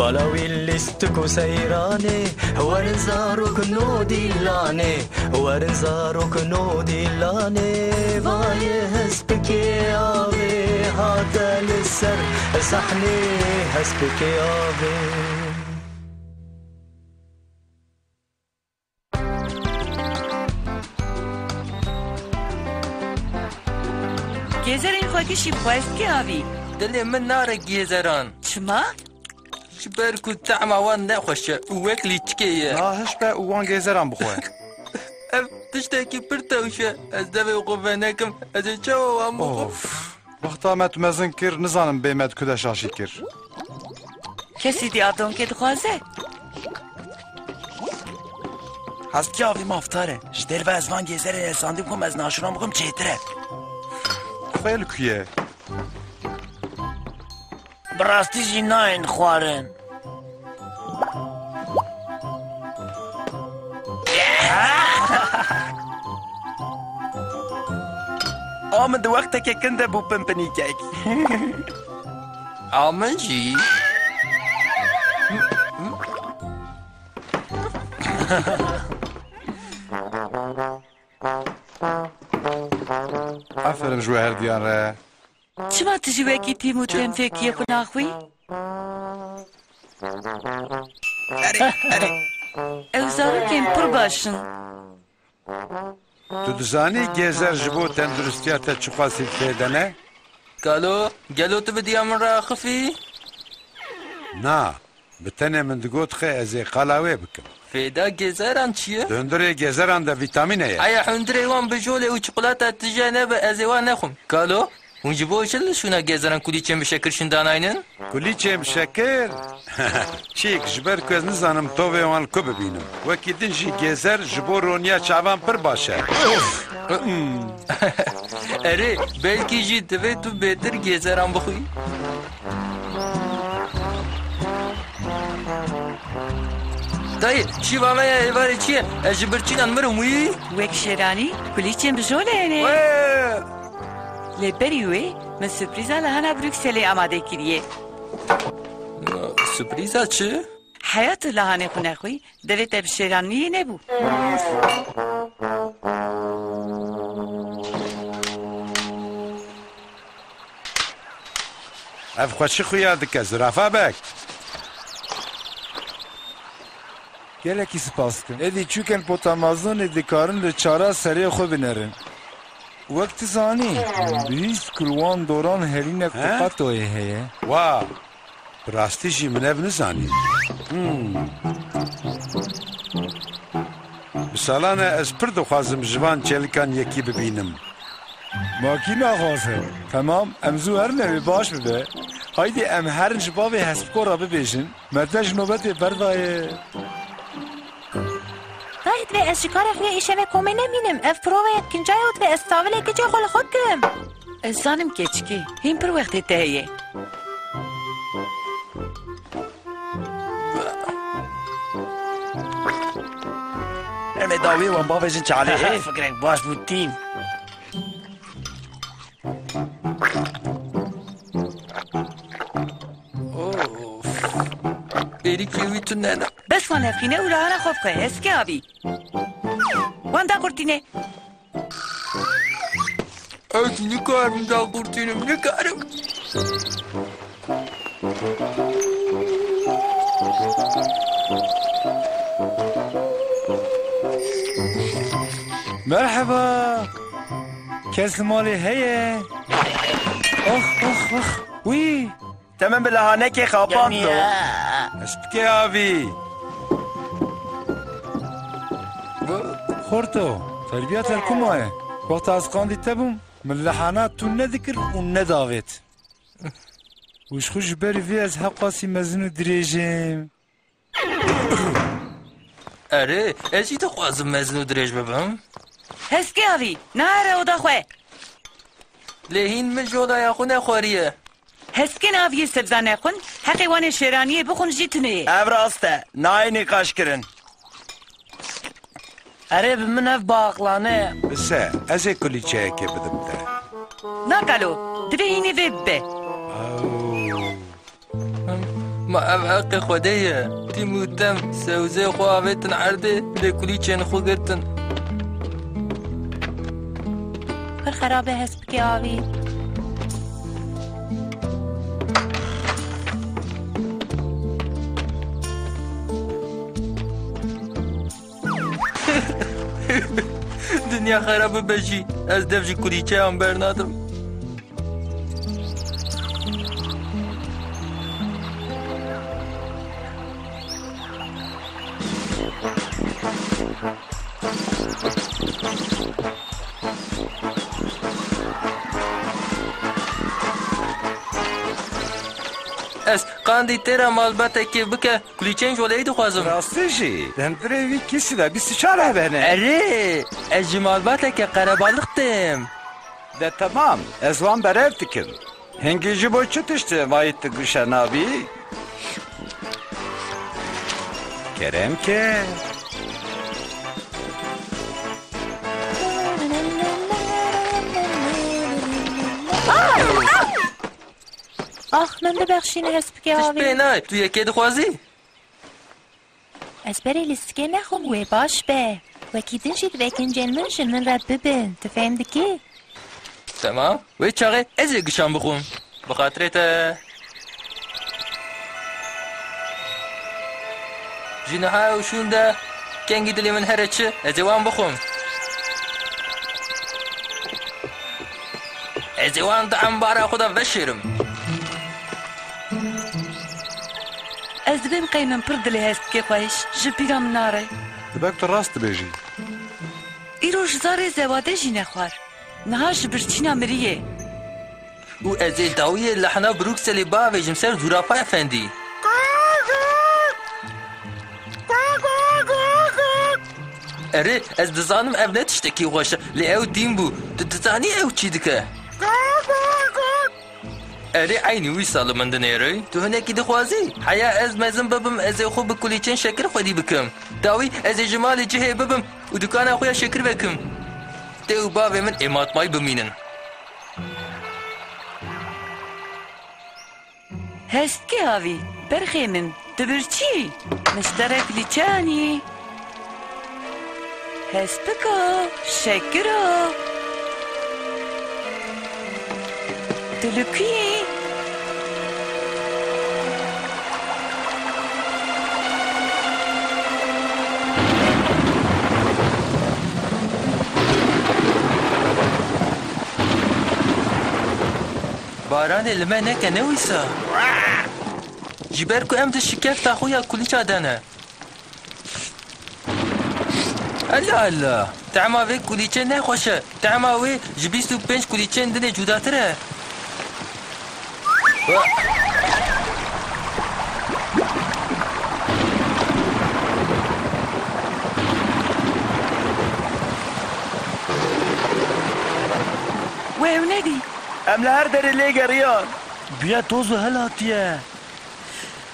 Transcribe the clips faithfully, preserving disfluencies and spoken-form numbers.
Bala wî lîstik û seyranê, werin zarok no dîlanê, werin zarok no dîlanê, vayê hespikê avê hate li ser sahnê hespikê avê. Gêzerên xwe gişî bi xwe hespikê avî. Dilê min nare gêzeran. Çima? Ji ber ku tehma wan ne xweş e û wek lîçikê ye. Na hiş be û wan gêzeran bixwe. Ev tiştekî pir tewş e. Ez devê xwe venekim. Ez ê çawa wan bixwim? Of. Wexta me tu mezin kir, nizanim bê me tu ku de şaşî kir. Kesî dî av donkê dixwaze? Hespikê avî mafdar e. Ji dêr ve ez van gêzerên hesandî bixwim, ez naşiran bixwim çêtir e. Xwê li ku ye? Bi rastî jî nayên xwarin. A min di wexteke kin de bû pinpinîkek. A min jî. Aferin ji we herdiyan re. Çima tu jî wekî tîm û tenfêkiyê xwe naxwî? Erê, erê. Ew zarokên pir baş in. Tu dizanî gêzer ji bo tenduristiya te çiqasî fêde ne? Kalo, gelo tu vidiya min re axifî? Na. Bi tenê min digot xê ez ê qala wê bikim. Fêda gêzeran çi ye? Dundurê gêzeran de vîtamîn heye. Eya hundirê wan bijolê û çikolata tije nebe, ez ê wan nexwim. Kalo, hûn ji bo çi li şûna gêzeran kulîçên bi şekir şindanaynin? Kulîçên bi şekir? Çîk, ji ber ku ez nizanim tovê wan li ku bibînim. Wekî din jî gêzer ji bo roniya çavan pir baş e. Erê, belkî jî divê tu bêtir gêzeran bixwî. Dayê, şîva me ya êvarê çi ye? Ez ji birçînan mirim wî. Wek şêranî, kulîçên bijolê hene. Wê! Lê berî wê, min surprîza lahana Brukselê amade kiriye. Surprîza çi? Heya tu lahanê xwe nexwî, devê te bi şêraniyê nebû. Ev xwe çi xuya dike, zirafa bek? Gelekî spas dikim. Êdî çûkên potamazonê dikarin li çara serê xwe binerin. Wek tu zanî, bihîst ku li wan doran herînek He? Kokatoyê heye. Wa, bi rastî jî min ev nizanî. Hmm. Bi salan e ez pir dixwazim ji van çêlikan yekî bibînim. Ma kî naxwaze? Temam, em zû herin ew ê baş bibe. Haydê em herin ji bavê hespiko re bibêjin. Me te ji nobetê berdayê. Dayê divê ez ji karê xwe yê îşevê komê nemînim. Ev proveyek kinca ye û divê ez tavilê gicê xwe li xwe bikim. Ez zanim keçikê, hîn pir wextê te heye. Em ê dawiyê wan bavêjin çalê. Fikrek baş bû tîm. Of. Êrîkê wî tune ne. Bes wan hevxîne û lahana xwe bixwe, heskê avî. Wan daqurtîne. Ez nikarim daqurtînim, nikarim. Merheba. Kes li malê heye? Ox, ox, ox. Wî. Te min bi lehanekê xapando. Hespikê avî. Xorto, terbiya te li ku maye? Wexta ez qandî te bûm, min lehana tune dikir û nedavêt. Û ji xwe ji ber vê ez heqasî mezin û dirêj im. Erê, ez jî dixwazim mezin û dirêj bibim. Heskê avî, nahere oda xwe. Lê hîn mijolaya xwe nexwariye. Heskên aviyê sebza nexwin, heqê wan ê şêraniyê bixwin jî tune ye. Ev rast e, nayê nîqaş kirin. Erê, bi min ev baqlane ye. Bise, ez ê kulîçeyekê bidim te. Na kalo, divê hînê vê bibe. Aw. Ma ev heqê Xwedê ye. Tim û tem sewzê xwe avêtin erdê, lê kulîçên xwe girtin. Pir xerab e hespikê avî. Dinya xera bibe jî, ez dev ji kulîçeyan bernadim. Ez qandî têra malbatekê bike, kulîçeyên joleyî dixwazim. Rastî jî, di hundirê wî kîsî de bîst û çar hebe ne. Erê, ez ji malbateke qerebalix têm. De temam, ez wan berev dikim. Hingî ji bo çi tiştê vayî tu gişe nabî? Kerem ke. Ax, min bibexşîne hespikê avê. Tişt pê nayê, tu yekê dixwazî? Ez berê lîstikê nexwim, wê baş be. Wekî din jî divê kincên min ji min re bibin. Tu fêm dikî? Temam. Wê çaxê ez ê gişan bixwim. Bi xatirê te. Ji niha û şûn de kengî dilê min here çi, ez ê wan bixwim. Ez ê wan di embara xwe de veşêrim. Ez dibêm qey min pir dilê hespikê xweş, ji pîra min nare. Dibe ku tu rast dibêjî. Îro ji zarê zewade jî nexwar. Niha ji birçîna miriyê. Û ez ê dawiyê lehna Brukselê biavêjim ser Zûrafa Efendî. Erê, ez dizanim ev ne tiştekî xweş e, lê ew dîn bû. Tu dizanî ew çi dike? Erê, eynî wî sal li min dinêrî. Tu hinekî dixwazî? Heya ez mezin bibim, ez ê xwe bi kulîçên şekir xwedî bikim. Dawî ez ê ji malê cihê bibim û dukana xwe ya şekir vekim. Dê û bavê min ê matmayî bimînin. Hespikê avî, berxê min, tu birçî? Min ji te re kulîçe anî. Hespiko, şekiro. Tu li ku yî? Baranê li me neke ne wisa. Ji ber ku em di şikefta xwe ya kulîça de ne. Ella ella. Tema vê kulîçe ne xweş e. Tema wê ji bîst û pênc kulîçeyên dinê cudatir e. Wê ew nedî. Em li her derê lê geriyan. Bûye toz û hel hatiye.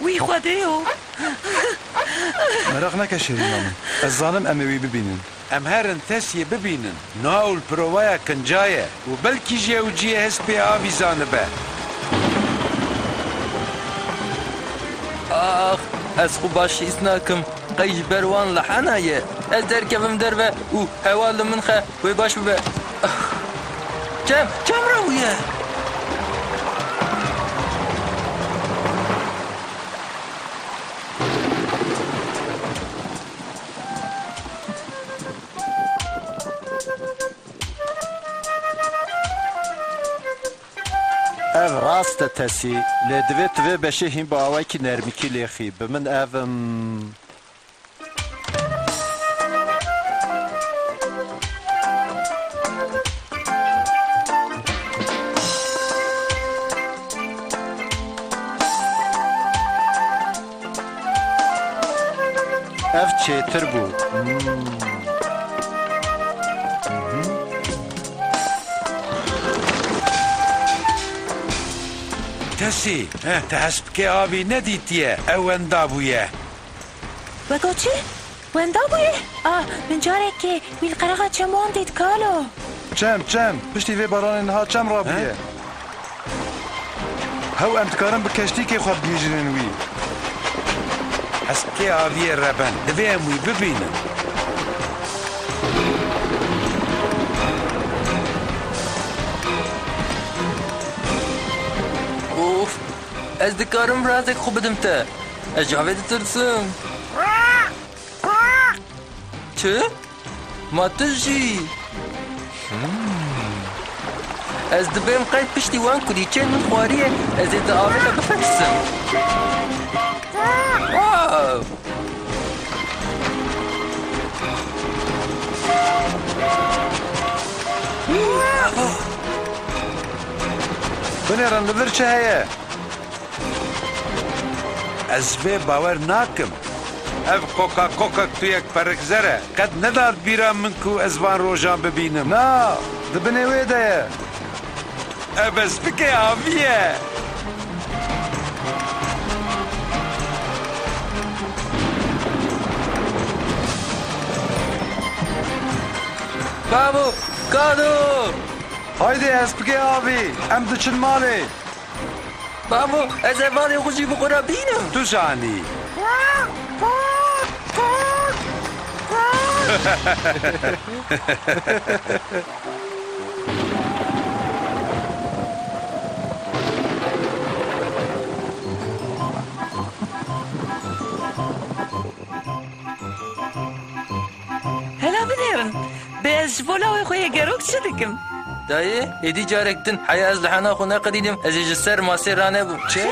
Wî Xwedê yo. Meraq neke şêrîna min. Ez zanim em ê wî bibînin. Em herin Tesiyê bibînin. Niha û li provaya kinca ye û belkî jî ew cihê hespê avî zanibe. Ax, ez xwe baş hîs nakim. Qey ji ber wan lehena ye. Ez derkevim derve û hewa li min xe, wê baş bibe. Çem, çem rebûye. Ev rast e Tesî, lê divê tu vê beşê hîn bi awayekî nermîkî lêxî. Bi min ev, im, Ev çêtir bû. Hmm. Mhm. Tesî, heh, te hespikê avî nedîtiye, ew wenda bûye. Weka çi? Wenda bûye? Ah, min carekê wî li qerexa çem wan dît, kalo. Çem, çem. Piştî vê baranê niha çem rabûye. He? Hew em dikarin bi keştîkê xwe bigihîjînin wî. Hespikê aviyê reben. Divê em wî bibînin. Of! Ez dikarim razek xwe bidim te. Ez ji avê ditirsim. Çi? Ma tu jî? Hmm. Ez dibêm qey piştî wan kulîçeyên min xwariye, ez ê di avê de bifetisim. Wow! Binêrin, li vir çi heye? Ez vê bawer nakim. Ev qoka kokek tuyek perikzer e. Qet nedat bîra min ku ez van rojan bibînim. Na, di binê wê de ye. Ev hespikê avî ye. Babo, Kado! Haydi hespikê avî, em diçin malê. Bavo, ez hevalê xwe jî bi xwe re bînim. Tu zanî. Hela binêrin. Bê ez ji bo lawê xwe yê gerok çi dikim? Dayê, êdî carek din heya ez li hena xwe neqedînim, ez ê ji ser masê ranebûm. Çi?